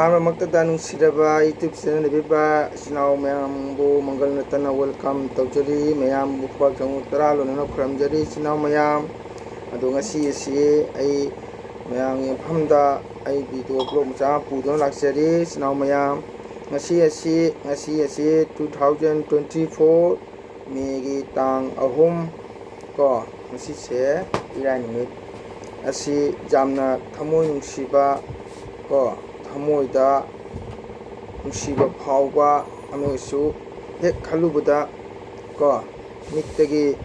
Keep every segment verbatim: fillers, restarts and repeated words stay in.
ꯃꯌꯥꯝꯃꯛꯇꯗ ꯅꯨꯡꯁꯤꯔꯕ YouTube channel ꯂꯩꯕꯤꯕ ꯏꯆꯤꯟ ꯏꯅꯥꯎ ꯃꯌꯥꯝꯕꯨ ꯃꯪꯒꯜ ꯅꯠꯇꯅ welcome ꯇꯧꯖꯔꯤ꯫ ꯃꯌꯥꯝꯕꯨ ꯈꯨꯕꯥꯛ ꯆꯪꯉꯨ ꯇꯔꯥ ꯂꯣꯟꯅꯅ ꯈꯨꯔꯨꯝꯖꯔꯤ ꯏꯆꯤꯟ ꯏꯅꯥꯎ ꯃꯌꯥꯝ꯫ ꯑꯗꯣ ꯉꯁꯤ ꯑꯁꯤ ꯑꯩ ꯃꯌꯥꯝꯒꯤ ꯃꯐꯝꯗ ꯑꯩ video blog ꯃꯆꯥ ꯑꯃ ꯄꯨꯗꯨꯅ ꯂꯥꯛꯆꯔꯤ ꯏꯆꯤꯟ ꯏꯅꯥꯎ ꯃꯌꯥꯝ꯫ ꯉꯁꯤ ꯑꯁꯤ ꯉꯁꯤ ꯑꯁꯤ two thousand twenty four ꯃꯦꯒꯤ ꯇꯥꯡ ꯑꯍꯨꯝ ꯀꯣ, ꯉꯁꯤꯁꯦ ꯏꯔꯥꯏ ꯅꯨꯃꯤꯠ꯫ ꯑꯁꯤ ꯌꯥꯝꯅ ꯊꯃꯣꯏ ꯅꯨꯡꯁꯤꯕ ꯀꯣ, ꯊꯃꯣꯏꯗ ꯅꯨꯡꯁꯤꯕ ꯐꯥꯎꯕ ꯑꯃꯁꯨ ꯍꯦꯛ ꯈꯜꯂꯨꯕꯗ ꯀꯣ, ꯃꯤꯠꯇꯒꯤ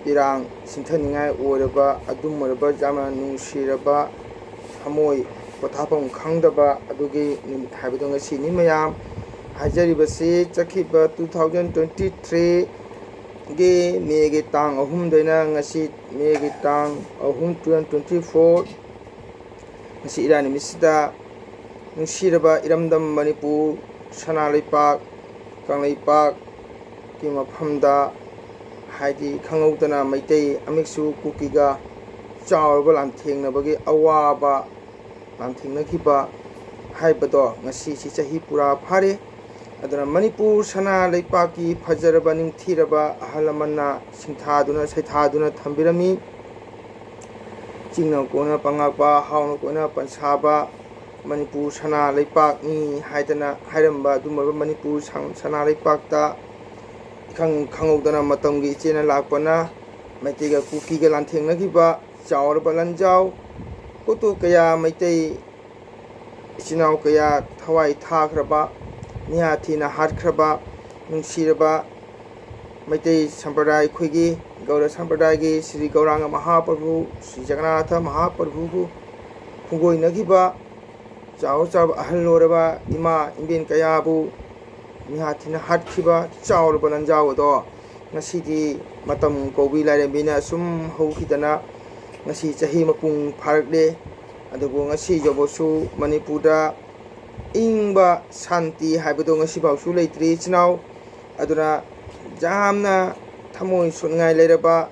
ꯄꯤꯔꯥꯡ ꯁꯤꯟꯊꯅꯤꯡꯉꯥꯏ ꯑꯣꯏꯔꯕ ꯑꯗꯨꯝ ꯑꯣꯏꯔꯕ ꯌꯥꯝꯅ ꯅꯨꯡꯁꯤꯔꯕ ꯊꯃꯣꯏ ꯄꯣꯊꯥꯐꯝ ꯈꯪꯗꯕ ꯑꯗꯨꯒꯤ ꯅꯨꯃꯤꯠ ꯍꯥꯏꯕꯗꯣ ꯉꯁꯤꯅꯤ ꯃꯌꯥꯝ꯫ ꯍꯥꯏꯖꯔꯤꯕꯁꯤ ꯆꯠꯈꯤꯕ two thousand twenty three ꯒꯤ ꯃꯦꯒꯤ ꯇꯥꯡ ꯑꯍꯨꯝꯗꯩꯅ ꯉꯁꯤ ꯃꯦꯒꯤ ꯇꯥꯡ ꯑꯍꯨꯝ two thousand twenty four ꯉꯁꯤ ꯏꯔꯥꯏ ꯅꯨꯃꯤꯠꯁꯤꯗ ꯅꯨꯡꯁꯤꯔꯕ ꯏꯔꯝꯗꯝ ꯃꯅꯤꯄꯨꯔ ꯁꯅꯥ ꯂꯩꯄꯥꯛ ꯀꯪꯂꯩꯄꯥꯛꯀꯤ ꯃꯐꯝꯗ ꯍꯥꯏꯗꯤ ꯈꯪꯍꯧꯗꯅ ꯃꯩꯇꯩ ꯑꯃꯁꯨ ꯀꯨꯀꯤꯒ ꯆꯥꯎꯔꯕ ꯂꯥꯟꯊꯦꯡꯅꯕꯒꯤ ꯑꯋꯥꯕ ꯂꯥꯟꯊꯦꯡꯅꯈꯤꯕ ꯍꯥꯏꯕꯗꯣ ꯉꯁꯤꯁꯤ ꯆꯍꯤ ꯄꯨꯔꯥ ꯐꯥꯔꯦ꯫ ꯑꯗꯨꯅ ꯃꯅꯤꯄꯨꯔ ꯁꯅꯥ ꯂꯩꯄꯥꯛꯀꯤ ꯐꯖꯔꯕ ꯅꯤꯡꯊꯤꯔꯕ ꯑꯍꯜ ꯂꯃꯟꯅ ꯁꯤꯡꯊꯥꯗꯨꯅ ꯁꯩꯊꯥꯗꯨꯅ ꯊꯝꯕꯤꯔꯝꯃꯤ꯫ ꯆꯤꯡꯅ ꯀꯣꯏꯅ ꯄꯪꯉꯥꯛꯄ, ꯍꯥꯎꯅ ꯀꯣꯏꯅ ꯄꯟꯁꯥꯕ, ꯃꯅꯤꯄꯨꯔ ꯁꯅꯥ ꯂꯩꯄꯥꯛꯅꯤ ꯍꯥꯏꯗꯅ ꯍꯥꯏꯔꯝꯕ ꯑꯗꯨꯝꯕ ꯃꯅꯤꯄꯨꯔ ꯁꯅꯥ ꯂꯩꯄꯥꯛꯇ ꯏꯈꯪ ꯈꯪꯍꯧꯗꯅ ꯃꯇꯝꯒꯤ ꯏꯆꯦꯜꯅ ꯂꯥꯛꯄꯅ ꯃꯩꯇꯩꯒ ꯀꯨꯀꯤꯒ ꯂꯥꯟꯊꯦꯡꯅꯈꯤꯕ ꯆꯥꯎꯔꯕ ꯂꯥꯟꯖꯥꯎ, ꯀꯣꯇꯨ ꯀꯌꯥ ꯃꯩꯇꯩ ꯏꯆꯤꯟ ꯏꯅꯥꯎ ꯀꯌꯥ ꯊꯋꯥꯏ ꯊꯥꯈ꯭ꯔꯕ, ꯅꯤꯌꯥ ꯊꯤꯅ ꯍꯥꯠꯈ꯭ꯔꯕ, ꯅꯨꯡꯁꯤꯔꯕ ꯃꯩꯇꯩ ꯁꯝꯄ꯭ꯔꯗꯥꯏ, ꯑꯩꯈꯣꯏꯒꯤ ꯒꯧꯔ ꯁꯝꯄ꯭ꯔꯗꯥꯏꯒꯤ ꯁ꯭ꯔꯤ ꯒꯧꯔꯥꯡꯒ ꯃꯍꯥꯄ꯭ꯔꯚꯨ, ꯁ꯭ꯔꯤ ꯖꯒꯟꯅꯥꯊ ꯃꯍꯥꯄ꯭ꯔꯚꯨꯕꯨ ꯈꯣꯡꯒꯣꯏꯅꯈꯤꯕ, ꯆꯥꯎ ꯆꯥꯎꯕ ꯑꯍꯜ ꯑꯣꯏꯔꯕ ꯏꯃꯥ ꯏꯕꯦꯟ ꯀꯌꯥꯕꯨ ꯃꯤꯍꯥꯠ ꯊꯤꯅ ꯍꯥꯠꯈꯤꯕ ꯆꯥꯎꯔꯕ ꯂꯥꯟꯖꯥꯎ ꯑꯗꯣ ꯉꯁꯤꯗꯤ ꯃꯇꯝ ꯀꯧꯕꯤ ꯂꯥꯏꯔꯦꯝꯕꯤꯅ ꯑꯁꯨꯝ ꯍꯧꯈꯤꯗꯅ ꯉꯁꯤ ꯆꯍꯤ ꯃꯄꯨꯡ ꯐꯥꯔꯛꯂꯦ꯫ ꯑꯗꯨꯕꯨ ꯉꯁꯤ ꯌꯧꯕꯁꯨ ꯃꯅꯤꯄꯨꯔꯗ ꯏꯪꯕ ꯁꯥꯟꯇꯤ ꯍꯥꯏꯕꯗꯣ ꯉꯁꯤꯐꯥꯎꯁꯨ ꯂꯩꯇ꯭ꯔꯤ ꯏꯆꯤꯟ ꯏꯅꯥꯎ꯫ ꯑꯗꯨꯅ ꯌꯥꯝꯅ ꯊꯃꯣꯏ ꯁꯣꯛꯅꯤꯡꯉꯥꯏ ꯂꯩꯔꯕ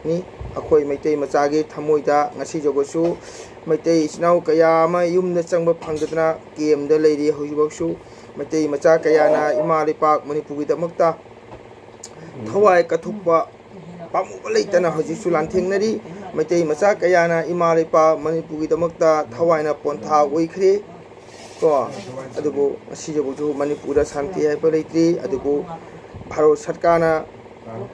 ꯅꯤ꯫ ꯑꯩꯈꯣꯏ ꯃꯩꯇꯩ ꯃꯆꯥꯒꯤ ꯊꯃꯣꯏꯗ ꯉꯁꯤ ꯌꯧꯕꯁꯨ ꯃꯩꯇꯩ ꯏꯆꯤꯟ ꯏꯅꯥꯎ ꯀꯌꯥ ꯑꯃ ꯌꯨꯝꯗ ꯆꯪꯕ ꯐꯪꯗꯗꯅ ꯀꯦꯝꯗ ꯂꯩꯔꯤ꯫ ꯍꯧꯖꯤꯛꯐꯥꯎꯁꯨ ꯃꯩꯇꯩ ꯃꯆꯥ ꯀꯌꯥꯅ ꯏꯃꯥ ꯂꯩꯄꯥꯛ ꯃꯅꯤꯄꯨꯔꯒꯤꯗꯃꯛꯇ ꯊꯋꯥꯏ ꯀꯠꯊꯣꯛꯄ ꯄꯥꯝꯃꯨꯕ ꯂꯩꯇꯅ ꯍꯧꯖꯤꯛꯁꯨ ꯂꯥꯟꯊꯦꯡꯅꯔꯤ꯫ ꯃꯩꯇꯩ ꯃꯆꯥ ꯀꯌꯥꯅ ꯏꯃꯥ ꯂꯩꯄꯥꯛ ꯃꯅꯤꯄꯨꯔꯒꯤꯗꯃꯛꯇ ꯊꯋꯥꯏꯅ ꯄꯣꯟꯊꯥ ꯑꯣꯏꯈ꯭ꯔꯦ꯫ ꯀꯣ, ꯑꯗꯨꯕꯨ ꯉꯁꯤꯁꯤꯕꯨꯁꯨ ꯃꯅꯤꯄꯨꯔꯗ ꯁꯥꯟꯇꯤ ꯍꯥꯏꯕ ꯂꯩꯇ꯭ꯔꯤ꯫ ꯑꯗꯨꯕꯨ ꯚꯥꯔꯠ ꯁꯔꯀꯥꯔꯅ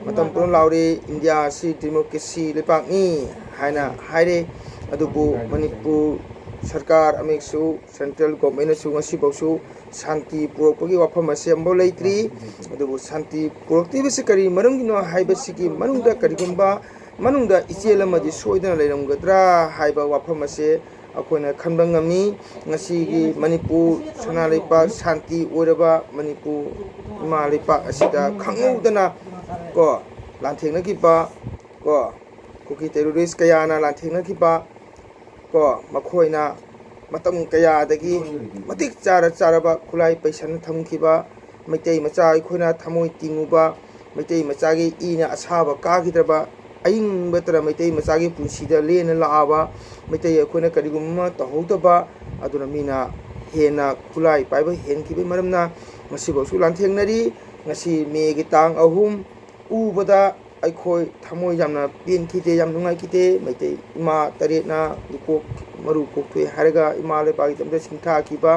ꯃꯇꯝ ꯄꯨꯝꯅ ꯂꯥꯎꯔꯤ, "ꯏꯟꯗꯤꯌꯥ ꯑꯁꯤ ꯗꯦꯃꯣꯀ꯭ꯔꯦꯁꯤ ꯂꯩꯄꯥꯛꯅꯤ" ꯍꯥꯏꯅ ꯍꯥꯏꯔꯦ꯫ ꯑꯗꯨꯕꯨ ꯃꯅꯤꯄꯨꯔ ꯁꯔꯀꯥꯔ ꯑꯃꯁꯨ ꯁꯦꯟꯇ꯭ꯔꯦꯜ ꯒꯣꯚꯔꯟꯃꯦꯟꯅꯁꯨ ꯉꯁꯤꯐꯥꯎꯁꯨ ꯁꯥꯟꯇꯤ ꯄꯨꯔꯛꯄꯒꯤ ꯋꯥꯐꯝ ꯑꯁꯤ ꯑꯃꯐꯥꯎ ꯂꯩꯇ꯭ꯔꯤ꯫ ꯑꯗꯨꯕꯨ ꯁꯥꯟꯇꯤ ꯄꯨꯔꯛꯇ꯭ꯔꯤꯕꯁꯤ ꯀꯔꯤ ꯃꯔꯝꯒꯤꯅꯣ ꯍꯥꯏꯕꯁꯤꯒꯤ ꯃꯅꯨꯡꯗ ꯀꯔꯤꯒꯨꯝꯕ ꯃꯅꯨꯡꯗ ꯏꯆꯦꯜ ꯑꯃꯗꯤ ꯁꯣꯏꯗꯅ ꯂꯩꯔꯝꯒꯗ꯭ꯔꯥ ꯍꯥꯏꯕ ꯋꯥꯐꯝ ꯑꯁꯦ ꯑꯩꯈꯣꯏꯅ ꯈꯟꯕ ꯉꯝꯃꯤ꯫ ꯉꯁꯤꯒꯤ ꯃꯅꯤꯄꯨꯔ ꯁꯅꯥ ꯂꯩꯄꯥꯛ ꯁꯥꯟꯇꯤ ꯑꯣꯏꯔꯕ ꯃꯅꯤꯄꯨꯔ ꯏꯃꯥ ꯂꯩꯄꯥꯛ ꯑꯁꯤꯗ ꯈꯪꯍꯧꯗꯅ ꯀꯣ ꯂꯥꯟꯊꯦꯡꯅꯈꯤꯕ ꯀꯣ ꯀꯨꯀꯤ ꯇꯦꯔꯣꯔꯤꯁ ꯀꯌꯥꯅ ꯂꯥꯟꯊꯦꯡꯅꯈꯤꯕ ꯀꯣ ꯃꯈꯣꯏꯅ ꯃꯇꯝ ꯀꯌꯥꯗꯒꯤ ꯃꯇꯤꯛ ꯆꯥꯔ ꯆꯥꯔꯕ ꯈꯨꯠꯂꯥꯏ ꯄꯩꯁꯟ ꯊꯝꯈꯤꯕ ꯃꯩꯇꯩ ꯃꯆꯥ ꯑꯩꯈꯣꯏꯅ ꯊꯃꯣꯏ ꯇꯤꯡꯉꯨꯕ ꯃꯩꯇꯩ ꯃꯆꯥꯒꯤ ꯏꯅ ꯑꯁꯥꯕ ꯀꯥꯈꯤꯗ꯭ꯔꯕ ꯑꯏꯪꯕꯇꯅ ꯃꯩꯇꯩ ꯃꯆꯥꯒꯤ ꯄꯨꯟꯁꯤꯗ ꯂꯦꯟꯅ ꯂꯥꯛꯑꯕ ꯃꯩꯇꯩ ꯑꯩꯈꯣꯏꯅ ꯀꯔꯤꯒꯨꯝꯕ ꯑꯃ ꯇꯧꯍꯧꯗꯕ ꯑꯗꯨꯅ ꯃꯤꯅ ꯍꯦꯟꯅ ꯈꯨꯠꯂꯥꯏ ꯄꯥꯏꯕ ꯍꯦꯟꯈꯤꯕꯒꯤ ꯃꯔꯝꯅ ꯉꯁꯤꯐꯥꯎꯁꯨ ꯂꯥꯟꯊꯦꯡꯅꯔꯤ꯫ ꯉꯁꯤ ꯃꯦꯒꯤ ꯇꯥꯡ ꯑꯍꯨꯝ ꯎꯕꯗ ꯑꯩꯈꯣꯏ ꯊꯃꯣꯏ ꯌꯥꯝꯅ ꯄꯦꯟꯈꯤꯗꯦ, ꯌꯥꯝ ꯅꯨꯡꯉꯥꯏꯈꯤꯗꯦ꯫ ꯃꯩꯇꯩ ꯏꯃꯥ ꯇꯔꯦꯠꯅ ꯂꯨꯀꯣꯛ ꯃꯔꯨ ꯀꯣꯛꯊꯣꯛꯑꯦ ꯍꯥꯏꯔꯒ ꯏꯃꯥ ꯂꯩꯄꯥꯛꯀꯤꯗꯃꯛꯇ ꯁꯤꯡꯊꯥꯈꯤꯕ,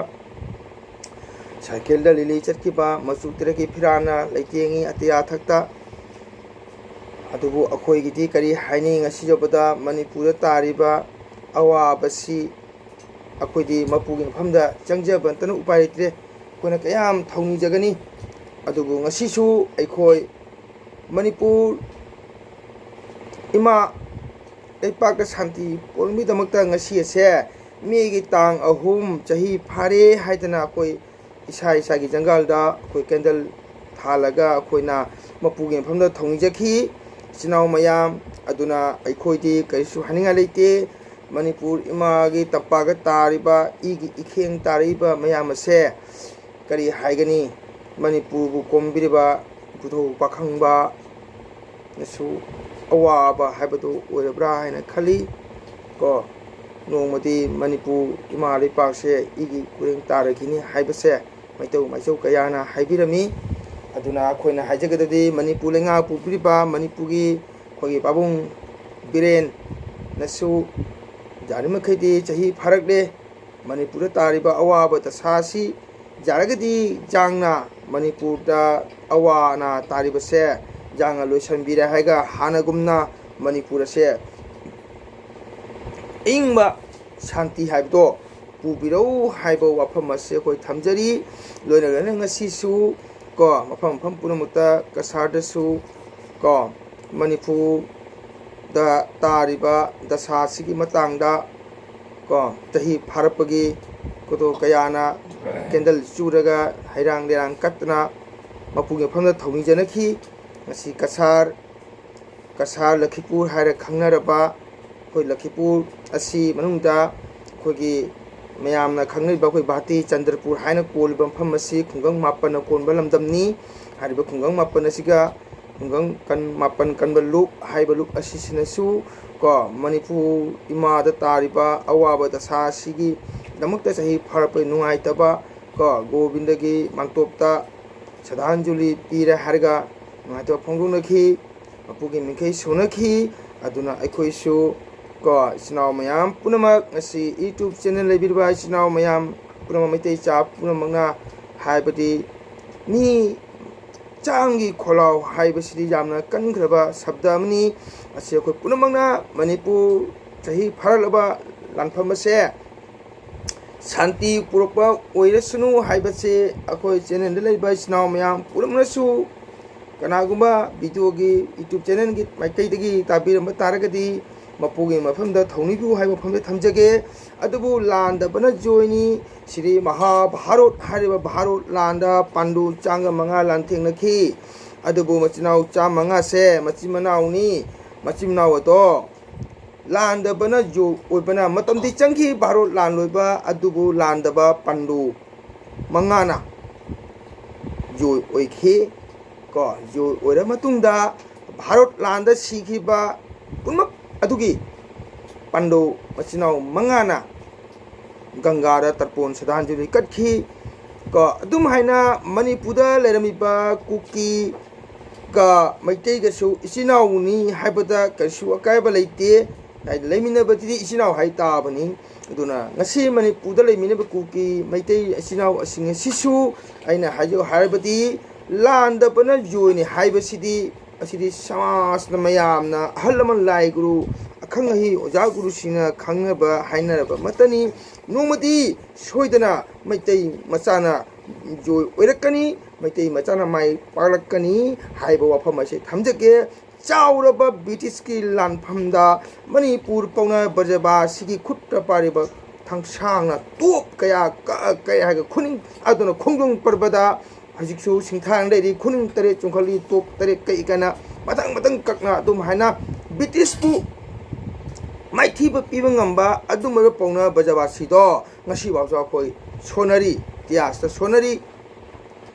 ꯁꯥꯏꯀꯜꯗ ꯂꯤꯂꯤ ꯆꯠꯈꯤꯕ, ꯃꯆꯨ ꯇꯔꯦꯠꯀꯤ ꯐꯤꯔꯥꯟꯅ ꯂꯩꯇꯦꯡꯉꯤ ꯑꯇꯤꯌꯥ ꯊꯛꯇ꯫ ꯑꯗꯨꯕꯨ ꯑꯩꯈꯣꯏꯒꯤꯗꯤ ꯀꯔꯤ ꯍꯥꯏꯅꯤ? ꯉꯁꯤ ꯌꯧꯕꯗ ꯃꯅꯤꯄꯨꯔꯗ ꯇꯥꯔꯤꯕ ꯑꯋꯥꯕꯁꯤ ꯑꯩꯈꯣꯏꯗꯤ ꯃꯄꯨꯒꯤ ꯃꯐꯝꯗ ꯆꯪꯖꯕ ꯅꯠꯇꯅ ꯎꯄꯥꯏ ꯂꯩꯇ꯭ꯔꯦ꯫ ꯑꯩꯈꯣꯏꯅ ꯀꯌꯥꯝ ꯊꯧꯅꯤꯖꯒꯅꯤ? ꯑꯗꯨꯕꯨ ꯉꯁꯤꯁꯨ ꯑꯩꯈꯣꯏ ꯃꯅꯤꯄꯨꯔ ꯏꯃꯥ ꯂꯩꯄꯥꯛꯇ ꯁꯥꯟꯇꯤ ꯄꯣꯛꯅꯕꯒꯤꯗꯃꯛꯇ ꯉꯁꯤ ꯑꯁꯦ ꯃꯦꯒꯤ ꯇꯥꯡ ꯑꯍꯨꯝ ꯆꯍꯤ ꯐꯥꯔꯦ ꯍꯥꯏꯗꯅ ꯑꯩꯈꯣꯏ ꯏꯁꯥ ꯏꯁꯥꯒꯤ ꯖꯪꯒꯜꯗ ꯑꯩꯈꯣꯏ ꯀꯦꯟꯗꯜ ꯊꯥꯜꯂꯒ ꯑꯩꯈꯣꯏꯅ ꯃꯄꯨꯒꯤ ꯃꯐꯝꯗ ꯊꯧꯅꯤꯖꯈꯤ꯫ ꯏꯆꯤꯟ ꯏꯅꯥꯎ ꯃꯌꯥꯝ ꯑꯗꯨꯅ ꯑꯩꯈꯣꯏꯗꯤ ꯀꯔꯤꯁꯨ ꯍꯥꯏꯅꯤꯡꯉꯥꯏ ꯂꯩꯇꯦ꯫ ꯃꯅꯤꯄꯨꯔ ꯏꯃꯥꯒꯤ ꯇꯝꯄꯥꯛꯇ ꯇꯥꯔꯤꯕ ꯏꯒꯤ ꯏꯈꯦꯡ ꯇꯥꯔꯛꯏꯕ ꯃꯌꯥꯝ ꯑꯁꯦ ꯀꯔꯤ ꯍꯥꯏꯒꯅꯤ? ꯃꯅꯤꯄꯨꯔꯕꯨ ꯀꯣꯝꯕꯤꯔꯤꯕ ꯏꯄꯨꯙꯧ ꯄꯥꯈꯪꯕ ꯅꯁꯨ ꯑꯋꯥꯕ ꯍꯥꯏꯕꯗꯨ ꯑꯣꯏꯔꯕ꯭ꯔꯥ ꯍꯥꯏꯅ ꯈꯜꯂꯤ ꯀꯣ꯫ ꯅꯣꯡꯃꯗꯤ ꯃꯅꯤꯄꯨꯔ ꯏꯃꯥ ꯂꯩꯄꯥꯛꯁꯦ ꯏꯒꯤ ꯀꯣꯏꯔꯦꯡ ꯇꯥꯔꯈꯤꯅꯤ ꯍꯥꯏꯕꯁꯦ ꯃꯩꯇꯧ ꯃꯥꯏꯆꯧ ꯀꯌꯥꯅ ꯍꯥꯏꯕꯤꯔꯝꯃꯤ꯫ ꯑꯗꯨꯅ ꯑꯩꯈꯣꯏꯅ ꯍꯥꯏꯖꯒꯗꯕꯗꯤ ꯃꯅꯤꯄꯨꯔ ꯂꯩꯉꯥꯛ ꯄꯨꯕꯤꯔꯤꯕ ꯃꯅꯤꯄꯨꯔꯒꯤ ꯑꯩꯈꯣꯏꯒꯤ ꯄꯥꯕꯨꯡ ꯕꯤꯔꯦꯟꯅꯁꯨ ꯌꯥꯔꯤꯃꯈꯩꯗꯤ ꯆꯍꯤ ꯐꯥꯔꯛꯂꯦ, ꯃꯅꯤꯄꯨꯔꯗ ꯇꯥꯔꯤꯕ ꯑꯋꯥꯕ ꯗꯁꯥ ꯑꯁꯤ ꯌꯥꯔꯒꯗꯤ ꯖꯥꯡꯅ ꯃꯅꯤꯄꯨꯔꯗ ꯑꯋꯥ ꯑꯅꯥ ꯇꯥꯔꯤꯕꯁꯦ ꯖꯥꯡꯅ ꯂꯣꯏꯁꯤꯟꯕꯤꯔꯦ ꯍꯥꯏꯔꯒ ꯍꯥꯟꯅꯒꯨꯝꯅ ꯃꯅꯤꯄꯨꯔ ꯑꯁꯦ ꯑꯏꯪꯕ ꯁꯥꯟꯇꯤ ꯍꯥꯏꯕꯗꯣ ꯄꯨꯕꯤꯔꯧ ꯍꯥꯏꯕ ꯋꯥꯐꯝ ꯑꯁꯤ ꯑꯩꯈꯣꯏ ꯊꯝꯖꯔꯤ꯫ ꯂꯣꯏꯅ ꯂꯣꯏꯅ ꯉꯁꯤꯁꯨ ꯀꯣ ꯃꯐꯝ ꯃꯐꯝ ꯄꯨꯝꯅꯃꯛꯇ ꯀꯁꯥꯔꯗꯁꯨ ꯀꯣ ꯃꯅꯤꯄꯨꯔꯗ ꯇꯥꯔꯤꯕ ꯗꯁꯥ ꯑꯁꯤꯒꯤ ꯃꯇꯥꯡꯗ ꯀꯣ ꯆꯍꯤ ꯐꯥꯔꯛꯄꯒꯤ ꯀꯣꯇꯣ ꯀꯌꯥꯅ ꯀꯦꯟꯗꯜ ꯆꯨꯔꯒ ꯍꯩꯔꯥꯡ ꯂꯩꯔꯥꯡ ꯀꯠꯇꯅ ꯃꯄꯨꯒꯤ ꯃꯐꯝꯗ ꯊꯧꯅꯤꯖꯅꯈꯤ꯫ ꯉꯁꯤ ꯀꯁꯥꯔ, ꯀꯁꯥꯔ ꯂꯈꯤꯄꯨꯔ ꯍꯥꯏꯔ ꯈꯪꯅꯔꯕ ꯑꯩꯈꯣꯏ ꯂꯈꯤꯄꯨꯔ ꯑꯁꯤ ꯃꯅꯨꯡꯗ ꯑꯩꯈꯣꯏꯒꯤ ꯃꯌꯥꯝꯅ ꯈꯪꯅꯔꯤꯕ ꯑꯩꯈꯣꯏ ꯚꯥꯔꯇꯤ ꯆꯟꯗ꯭ꯔꯄꯨꯔ ꯍꯥꯏꯅ ꯀꯣꯜꯂꯤꯕ ꯃꯐꯝ ꯑꯁꯤ ꯈꯨꯡꯒꯪ ꯃꯥꯄꯟꯅ ꯀꯣꯟꯕ ꯂꯝꯗꯝꯅꯤ꯫ ꯍꯥꯏꯔꯤꯕ ꯈꯨꯡꯒꯪ ꯃꯥꯄꯟ ꯑꯁꯤꯒ ꯈꯨꯡꯒꯪ ꯀꯟ-, ꯃꯥꯄꯟ ꯀꯟꯕ ꯂꯨꯞ ꯍꯥꯏꯕ ꯂꯨꯞ ꯑꯁꯤꯁꯤꯅꯁꯨ ꯀꯣ ꯃꯅꯤꯄꯨꯔ ꯏꯃꯥꯗ ꯇꯥꯔꯤꯕ ꯑꯋꯥꯕ ꯗꯁꯥ ꯑꯁꯤꯒꯤꯗꯃꯛꯇ ꯆꯍꯤ ꯐꯥꯔꯛꯄꯒꯤ ꯅꯨꯡꯉꯥꯏꯇꯕ ꯀꯣ ꯒꯣꯕꯤꯟꯗꯒꯤ ꯃꯥꯡꯇꯣꯞꯇ ꯁ꯭ꯔꯗꯥꯟꯖꯂꯤ ꯄꯤꯔꯦ ꯍꯥꯏꯔꯒ ꯅꯨꯡꯉꯥꯏꯇꯕ ꯐꯣꯡꯗꯣꯛꯅꯈꯤ꯫ ꯃꯄꯨꯒꯤ ꯃꯤꯡꯈꯩ ꯁꯣꯟꯅꯈꯤ꯫ ꯑꯗꯨꯅ ꯑꯩꯈꯣꯏꯁꯨ ꯀꯣ ꯏꯆꯤꯟ ꯏꯅꯥꯎ ꯃꯌꯥꯝ ꯄꯨꯝꯅꯃꯛ, ꯉꯁꯤ YouTube channel ꯂꯩꯕꯤꯔꯤꯕ ꯏꯆꯤꯟ ꯏꯅꯥꯎ ꯃꯌꯥꯝ ꯄꯨꯝꯅꯃꯛ, ꯃꯩꯇꯩ ꯏꯆꯥ ꯄꯨꯝꯅꯃꯛꯅ ꯍꯥꯏꯕꯗꯤ ꯃꯤ ꯆꯥꯝꯒꯤ ꯈꯣꯜꯂꯥꯎ ꯍꯥꯏꯕꯁꯤꯗꯤ ꯌꯥꯝꯅ ꯀꯟꯈ꯭ꯔꯕ ꯁꯕꯗ ꯑꯃꯅꯤ꯫ ꯑꯁꯤ ꯑꯩꯈꯣꯏ ꯄꯨꯝꯅꯃꯛꯅ ꯃꯅꯤꯄꯨꯔ ꯆꯍꯤ ꯐꯥꯔꯛꯂꯕ ꯂꯥꯟꯐꯝ ꯑꯁꯦ ꯁꯥꯟꯇꯤ ꯄꯨꯔꯛꯄ ꯑꯣꯏꯔꯁꯅꯨ ꯍꯥꯏꯕꯁꯦ ꯑꯩꯈꯣꯏ channelꯗ ꯂꯩꯔꯤꯕ ꯏꯆꯤꯟ ꯏꯅꯥꯎ ꯃꯌꯥꯝ ꯄꯨꯝꯅꯃꯛꯅꯁꯨ ꯀꯅꯥꯒꯨꯝꯕ videoꯒꯤ YouTube channelꯒꯤ ꯃꯥꯏꯀꯩꯗꯒꯤ ꯇꯥꯕꯤꯔꯝꯕ ꯇꯥꯔꯒꯗꯤ ꯃꯄꯨꯒꯤ ꯃꯐꯝꯗ ꯊꯧꯅꯤꯕꯤꯌꯨ ꯍꯥꯏꯕ ꯋꯥꯐꯝꯁꯦ ꯊꯝꯖꯒꯦ꯫ ꯑꯗꯨꯕꯨ ꯂꯥꯟꯗꯕꯅ ꯖꯣꯏꯅꯤ꯫ ꯁ꯭ꯔꯤ ꯃꯍꯥꯚꯥꯔꯠ ꯍꯥꯏꯔꯤꯕ ꯚꯥꯔꯠ ꯂꯥꯟꯗ ꯄꯥꯟꯗꯨ ꯆꯥꯝꯃꯒ ꯃꯉꯥ ꯂꯥꯟꯊꯦꯡꯅꯈꯤ꯫ ꯑꯗꯨꯕꯨ ꯃꯆꯤꯟ ꯃꯅꯥꯎ ꯆꯥꯝꯃ ꯃꯉꯥꯁꯦ ꯃꯆꯤꯟ ꯃꯅꯥꯎꯅꯤ꯫ ꯃꯆꯤꯟ ꯃꯅꯥꯎ ꯑꯗꯣ ꯂꯥꯟꯗꯕꯅ ꯖꯣꯏ ꯑꯣꯏꯕꯅ ꯃꯇꯝꯗꯤ ꯆꯪꯈꯤ ꯚꯥꯔꯠ ꯂꯥꯟ ꯂꯣꯏꯕ, ꯑꯗꯨꯕꯨ ꯂꯥꯟꯗꯕ ꯄꯥꯟꯗꯨ ꯃꯉꯥꯅ ꯖꯣꯏ ꯑꯣꯏꯈꯤ꯫ ꯀꯣ, ꯖꯣꯏ ꯑꯣꯏꯔ ꯃꯇꯨꯡꯗ ꯚꯥꯔꯠ ꯂꯥꯟꯗ ꯁꯤꯈꯤꯕ ꯄꯨꯝꯅꯃꯛ ꯑꯗꯨꯒꯤ ꯄꯥꯟꯗꯧ ꯃꯆꯤꯟ ꯃꯅꯥꯎ ꯃꯉꯥꯅ ꯒꯪꯒꯥꯗ ꯇꯔꯄꯣꯟ ꯁꯗꯥꯟꯖꯂꯤ ꯀꯠꯈꯤ꯫ ꯀꯣ, ꯑꯗꯨꯝ ꯍꯥꯏꯅ ꯃꯅꯤꯄꯨꯔꯗ ꯂꯩꯔꯝꯃꯤꯕ ꯀꯨꯀꯤ ꯀ ꯃꯩꯇꯩꯒꯁꯨ ꯏꯆꯤꯟ ꯏꯅꯥꯎꯅꯤ ꯍꯥꯏꯕꯗ ꯀꯔꯤꯁꯨ ꯑꯀꯥꯏꯕ ꯂꯩꯇꯦ꯫ ꯍꯥꯏꯗꯤ ꯂꯩꯃꯤꯟꯅꯕꯗꯨꯗꯤ ꯏꯆꯤꯟ ꯏꯅꯥꯎ ꯍꯥꯏ ꯇꯥꯕꯅꯤ꯫ ꯑꯗꯨꯅ ꯉꯁꯤ ꯃꯅꯤꯄꯨꯔꯗ ꯂꯩꯃꯤꯟꯅꯕ ꯀꯨꯀꯤ ꯃꯩꯇꯩ ꯏꯆꯤꯟ ꯏꯅꯥꯎ ꯑꯁꯤꯡ ꯑꯁꯤꯁꯨ ꯑꯩꯅ ꯍꯥꯏꯖꯧ ꯍꯥꯏꯔꯕꯗꯤ ꯂꯥꯟꯗꯕꯅ ꯖꯣꯏꯅꯤ ꯍꯥꯏꯕꯁꯤꯗꯤ, ꯑꯁꯤꯗꯤ ꯁꯃꯥꯖꯅ, ꯃꯌꯥꯝꯅ, ꯑꯍꯜ ꯂꯃꯟ, ꯂꯥꯏ ꯒꯨꯔꯨ, ꯑꯈꯪ ꯑꯍꯩ, ꯑꯣꯖꯥ ꯒꯨꯔꯨꯁꯤꯡꯅ ꯈꯪꯅꯕ ꯍꯥꯏꯅꯔꯕ ꯑꯃꯠꯇꯅꯤ꯫ ꯅꯣꯡꯃꯗꯤ ꯁꯣꯏꯗꯅ ꯃꯩꯇꯩ ꯃꯆꯥꯅ ꯖꯣꯏ ꯑꯣꯏꯔꯛꯀꯅꯤ, ꯃꯩꯇꯩ ꯃꯆꯥꯅ ꯃꯥꯏ ꯄꯥꯛꯂꯛꯀꯅꯤ ꯍꯥꯏꯕ ꯋꯥꯐꯝ ꯑꯁꯤ ꯊꯝꯖꯒꯦ꯫ ꯆꯥꯎꯔꯕ ꯕ꯭ꯔꯤꯇꯤꯁꯀꯤ ꯂꯥꯟꯐꯝꯗ ꯃꯅꯤꯄꯨꯔ ꯄꯥꯎꯅ ꯕ꯭ꯔꯖꯕꯥꯁꯤꯒꯤ ꯈꯨꯠꯇ ꯄꯥꯏꯔꯤꯕ ꯊꯥꯡꯁꯥꯡꯅ ꯇꯣꯞ ꯀꯌꯥ ꯀꯛꯑ ꯀꯛꯑꯦ ꯍꯥꯏꯔꯒ ꯈꯨꯅꯤꯡ ꯑꯗꯨꯅ ꯈꯣꯡꯖꯣꯝ ꯄꯔꯕꯗ ꯍꯧꯖꯤꯛꯁꯨ ꯁꯤꯡꯊꯥꯡ ꯂꯩꯔꯤ꯫ ꯈꯨꯅꯤꯡ ꯇꯔꯦꯠ ꯆꯣꯡꯈꯠꯂꯤ, ꯇꯣꯞ ꯇꯔꯦꯠ ꯀꯛꯏ ꯀꯥꯏꯅ ꯃꯊꯪ ꯃꯊꯪ ꯀꯛꯅ ꯑꯗꯨꯝ ꯍꯥꯏꯅ ꯕ꯭ꯔꯤꯇꯤꯁꯄꯨ ꯃꯥꯏꯊꯤꯕ ꯄꯤꯕ ꯉꯝꯕ ꯑꯗꯨꯝꯕ ꯄꯥꯎꯅ ꯕ꯭ꯔꯖꯕꯥꯁꯤꯗꯣ ꯉꯁꯤꯐꯥꯎꯁꯨ ꯑꯩꯈꯣꯏ ꯁꯣꯟꯅꯔꯤ, ꯏꯇꯤꯍꯥꯁꯇ ꯁꯣꯟꯅꯔꯤ꯫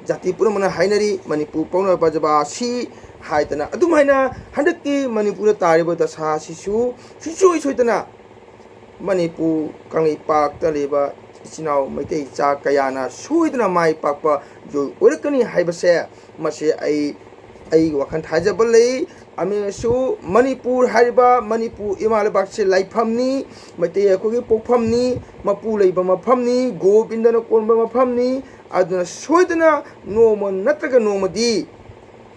ꯖꯥꯇꯤ ꯄꯨꯝꯅꯃꯛꯅ ꯍꯥꯏꯅꯔꯤ ꯃꯅꯤꯄꯨꯔ ꯄꯥꯎꯅ ꯕ꯭ꯔꯖꯕꯥꯁꯤ ꯍꯥꯏꯗꯅ꯫ ꯑꯗꯨꯝ ꯍꯥꯏꯅ ꯍꯟꯗꯛꯀꯤ ꯃꯅꯤꯄꯨꯔꯗ ꯇꯥꯔꯤꯕ ꯗꯁꯥ ꯑꯁꯤꯁꯨ ꯁꯨꯡꯁꯣꯏ ꯁꯣꯏꯗꯅ ꯃꯅꯤꯄꯨꯔ ꯀꯪꯂꯩꯄꯥꯛꯇ ꯂꯩꯕ ꯏꯆꯤꯟ ꯏꯅꯥꯎ ꯃꯩꯇꯩ ꯏꯆꯥ ꯀꯌꯥꯅ ꯁꯣꯏꯗꯅ ꯃꯥꯏ ꯄꯥꯛꯄ ꯖꯣꯏ ꯑꯣꯏꯔꯛꯀꯅꯤ ꯍꯥꯏꯕꯁꯦ, ꯃꯁꯤ ꯑꯩ, ꯑꯩꯒꯤ ꯋꯥꯈꯜ ꯊꯥꯖꯕ ꯂꯩ꯫ ꯑꯃꯁꯨ ꯃꯅꯤꯄꯨꯔ ꯍꯥꯏꯔꯤꯕ ꯃꯅꯤꯄꯨꯔ ꯏꯃꯥ ꯂꯩꯕꯥꯛꯁꯦ ꯂꯥꯏꯐꯝꯅꯤ, ꯃꯩꯇꯩ ꯑꯩꯈꯣꯏꯒꯤ ꯄꯣꯛꯐꯝꯅꯤ, ꯃꯄꯨ ꯂꯩꯕ ꯃꯐꯝꯅꯤ, ꯒꯣꯕꯤꯟꯗꯅ ꯀꯣꯟꯕ ꯃꯐꯝꯅꯤ꯫ ꯑꯗꯨꯅ ꯁꯣꯏꯗꯅ ꯅꯣꯡꯃ ꯅꯠꯇ꯭ꯔꯒ ꯅꯣꯡꯃꯗꯤ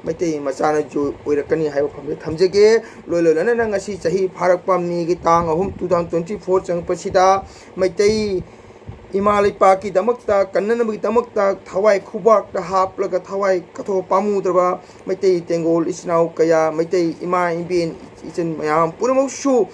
ꯃꯩꯇꯩ ꯃꯆꯥꯅ ꯖꯣꯏ ꯑꯣꯏꯔꯛꯀꯅꯤ ꯍꯥꯏꯕ ꯋꯥꯐꯝꯁꯦ ꯊꯝꯖꯒꯦ꯫ ꯂꯣꯏ ꯂꯣꯏꯅꯅ ꯉꯁꯤ ꯆꯍꯤ ꯐꯥꯔꯛꯄ ꯃꯦꯒꯤ ꯇꯥꯡ ꯑꯍꯨꯝ, two thousand twenty four ꯆꯪꯉꯛꯄꯁꯤꯗ Meitei ꯏꯃꯥ ꯂꯩꯄꯥꯛꯀꯤꯗꯃꯛꯇ, ꯀꯟꯅꯅꯕꯒꯤꯗꯃꯛꯇ ꯊꯋꯥꯏ ꯈꯨꯕꯥꯛꯇ ꯍꯥꯞꯂꯒ ꯊꯋꯥꯏ ꯀꯠꯊꯣꯛꯄ ꯄꯥꯝꯃꯨꯗ꯭ꯔꯕ ꯃꯩꯇꯩ ꯇꯦꯡꯒꯣꯜ ꯏꯆꯤꯟ ꯏꯅꯥꯎ ꯀꯌꯥ, ꯃꯩꯇꯩ ꯏꯃꯥ ꯏꯕꯦꯟ ꯏꯆꯟ ꯃꯌꯥꯝ ꯄꯨꯝꯅꯃꯛꯁꯨ,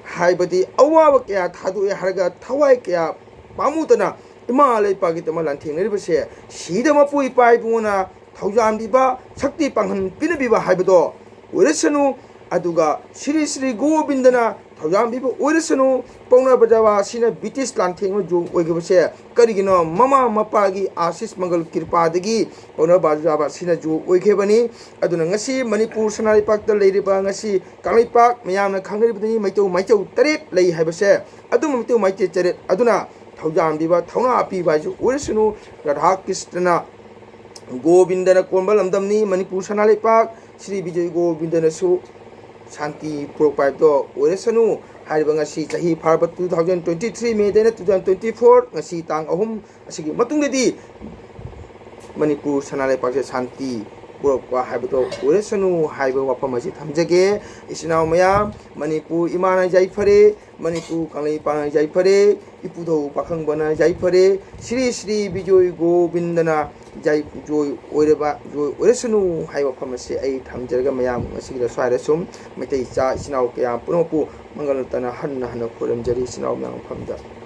ꯍꯥꯏꯕꯗꯤ ꯑꯋꯥꯕ ꯀꯌꯥ ꯊꯥꯗꯣꯛꯑꯦ ꯍꯥꯏꯔꯒ ꯊꯋꯥꯏ ꯀꯌꯥ ꯄꯥꯝꯃꯨꯗꯅ ꯏꯃꯥ ꯂꯩꯄꯥꯛꯀꯤꯗꯃꯛ ꯂꯥꯟꯊꯦꯡꯅꯔꯤꯕꯁꯦ, ꯁꯤꯗ ꯃꯄꯨ ꯏꯄꯥ ꯏꯄꯨꯅ ꯊꯧꯖꯥꯟꯕꯤꯕ, ꯁꯛꯇꯤ ꯄꯥꯡꯒꯜ ꯄꯤꯅꯕꯤꯕ ꯍꯥꯏꯕꯗꯣ ꯑꯣꯏꯔꯁꯅꯨ꯫ ꯑꯗꯨꯒ ꯁ꯭ꯔꯤ ꯁ꯭ꯔꯤ ꯒꯣꯕꯤꯟꯗꯅ ꯊꯧꯖꯥꯟꯕꯤꯕ ꯑꯣꯏꯔꯁꯅꯨ꯫ ꯄꯥꯎꯅꯥ ꯕꯖꯥꯔ ꯑꯁꯤꯅ ꯕ꯭ꯔꯤꯇꯤꯁ ꯂꯥꯟꯊꯦꯡꯅ ꯌꯣꯛ ꯑꯣꯏꯈꯤꯕꯁꯦ ꯀꯔꯤꯒꯤꯅꯣ? ꯃꯃꯥ ꯃꯄꯥꯒꯤ ꯑꯥꯁꯤꯁ ꯃꯪꯒꯜ ꯀ꯭ꯔꯤꯄꯥꯗꯒꯤ ꯄꯥꯎꯅꯥ ꯕꯖꯥꯔ ꯑꯁꯤꯅ ꯌꯣꯛ ꯑꯣꯏꯈꯤꯕꯅꯤ꯫ ꯑꯗꯨꯅ ꯉꯁꯤ ꯃꯅꯤꯄꯨꯔ ꯁꯅꯥ ꯂꯩꯄꯥꯛꯇ ꯂꯩꯔꯤꯕ, ꯉꯁꯤ ꯀꯪꯂꯩꯄꯥꯛ ꯃꯌꯥꯝꯅ ꯈꯪꯅꯔꯤꯕꯗꯤ ꯃꯩꯇꯧ ꯃꯩꯇꯧ ꯇꯔꯦꯠ ꯂꯩ ꯍꯥꯏꯕꯁꯦ, ꯑꯗꯨꯝꯕ ꯃꯩꯇꯧ ꯃꯩꯇꯩ ꯇꯔꯦꯠ ꯑꯗꯨꯅ ꯊꯧꯖꯥꯟꯕꯤꯕ, ꯊꯧꯅꯥ ꯄꯤꯕ ꯍꯥꯏꯁꯨ ꯑꯣꯏꯔꯁꯅꯨ꯫ ꯔꯥꯙꯥ ꯀ꯭ꯔꯤꯁꯅ ꯒꯣꯕꯤꯟꯗꯅ ꯀꯣꯟꯕ ꯂꯝꯗꯝꯅꯤ ꯃꯅꯤꯄꯨꯔ ꯁꯅꯥ ꯂꯩꯄꯥꯛ꯫ ꯁ꯭ꯔꯤ ꯕꯤꯖꯣꯏ ꯒꯣꯕꯤꯟꯗꯅꯁꯨ ꯁꯥꯟꯇꯤ ꯄꯨꯔꯛꯄ ꯍꯥꯏꯕꯗꯣ ꯑꯣꯏꯔꯁꯅꯨ꯫ ꯍꯥꯏꯔꯤꯕ ꯉꯁꯤ ꯆꯍꯤ ꯐꯥꯔꯕ two thousand twenty three ꯃꯦꯗꯩꯅ two thousand twenty four, ꯉꯁꯤ ꯇꯥꯡ ꯑꯍꯨꯝ ꯑꯁꯤꯒꯤ ꯃꯇꯨꯡꯗꯗꯤ ꯃꯅꯤꯄꯨꯔ ꯁꯅꯥ ꯂꯩꯄꯥꯛꯁꯦ ꯁꯥꯟꯇꯤ ꯄꯨꯔꯛꯄ ꯍꯥꯏꯕꯗꯣ ꯑꯣꯏꯔꯁꯅꯨ ꯍꯥꯏꯕ ꯋꯥꯐꯝ ꯑꯁꯤ ꯊꯝꯖꯒꯦ꯫ ꯏꯆꯤꯟ ꯏꯅꯥꯎ ꯃꯌꯥꯝ, ꯃꯅꯤꯄꯨꯔ ꯏꯃꯥꯅ ꯌꯥꯏꯐꯔꯦ, ꯃꯅꯤꯄꯨꯔ ꯀꯪꯂꯩꯄꯥꯛꯅ ꯌꯥꯏꯐꯔꯦ, ꯏꯄꯨꯙꯧ ꯄꯥꯈꯪꯕꯅ ꯌꯥꯏꯐꯔꯦ, ꯁ꯭ꯔꯤ ꯁ꯭ꯔꯤ ꯕꯤꯖꯣꯏ ꯒꯣꯕꯤꯟꯗꯅ ꯌꯥꯏ-, ꯖꯣꯏ ꯑꯣꯏꯔꯕ, ꯖꯣꯏ ꯑꯣꯏꯔꯁꯅꯨ ꯍꯥꯏꯕ ꯋꯥꯐꯝ ꯑꯁꯤ ꯑꯩ ꯊꯝꯖꯔꯒ ꯃꯌꯥꯝ ꯉꯁꯤꯒꯤꯗ ꯁ꯭ꯋꯥꯏꯗ ꯁꯨꯝ ꯃꯩꯇꯩ ꯏꯆꯥ ꯏꯆꯤꯟ ꯏꯅꯥꯎ ꯀꯌꯥ ꯄꯨꯝꯅꯃꯛꯄꯨ ꯃꯪꯒꯜ ꯇꯅ ꯍꯟꯅ ꯍꯟꯅ ꯈꯨꯔꯨꯝꯖꯔꯤ ꯏꯆꯤꯟ ꯏꯅꯥꯎ ꯃꯌꯥꯝ ꯃꯐꯝꯗ꯫